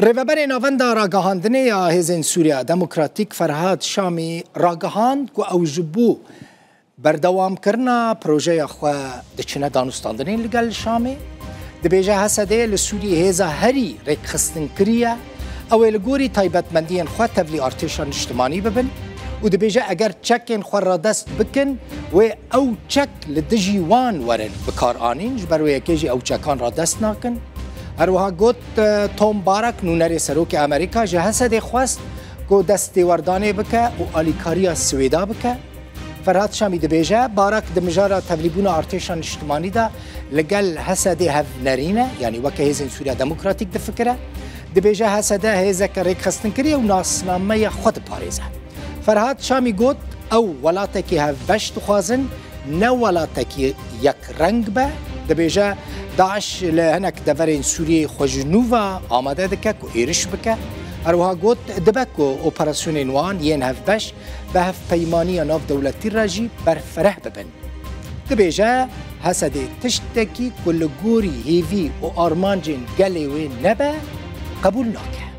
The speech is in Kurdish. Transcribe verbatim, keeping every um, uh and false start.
Rêveberê Navenda Ragihandinê ya Hêzên Sûriya Demokratîk Ferhad Şamî ragihand ku ew ji bo berdewamkirina projeya xwe diçine danûstandinên li gel Şamê. Dibêje H S D li Sûriyê hêza herî rêkxistinkirî ye. Ew ê li gorî taybetmendiyên xwe tevlî artêşa niştimanî bibin û dibêje eger çekên xwe radest bikin, wê ew çek li dijî wan werin bikaranîn, ji ber wê yekê jî ew çekan radest nakin. Her wiha got, e, Tom Barak, nûnerê serokê Amerîka, ji H S D xwest ku destêwerdanê bike û alîkariya Swêda bike. Ferhad Şamî dibêje, Barak di mijara tevlîbûna artêşa niştimanî de li gel H S D hev nerîne, yanî weke Hêzên Sûriya Demokratîk difikire. Dibêje H S D hêzeke rêkxistinkirî ye û nasnameya xwe diparêze. Ferhad Şamî got, ew welatekî hevbeş dixwazin, ne welatekî yekreng be. Dibêje, DAIŞ li hinek deverên Sûriyeyê xwe ji nû ve amade dike ku êriş bike. Her wiha got, dibe ku operasyonên wan yên hevbeş bi hevpeymaniya navdewletî re jî berfireh bibin. Dibêje, H S D tiştekî ku li gorî hêvî û armancên gelê wê nebe, qebûl nake.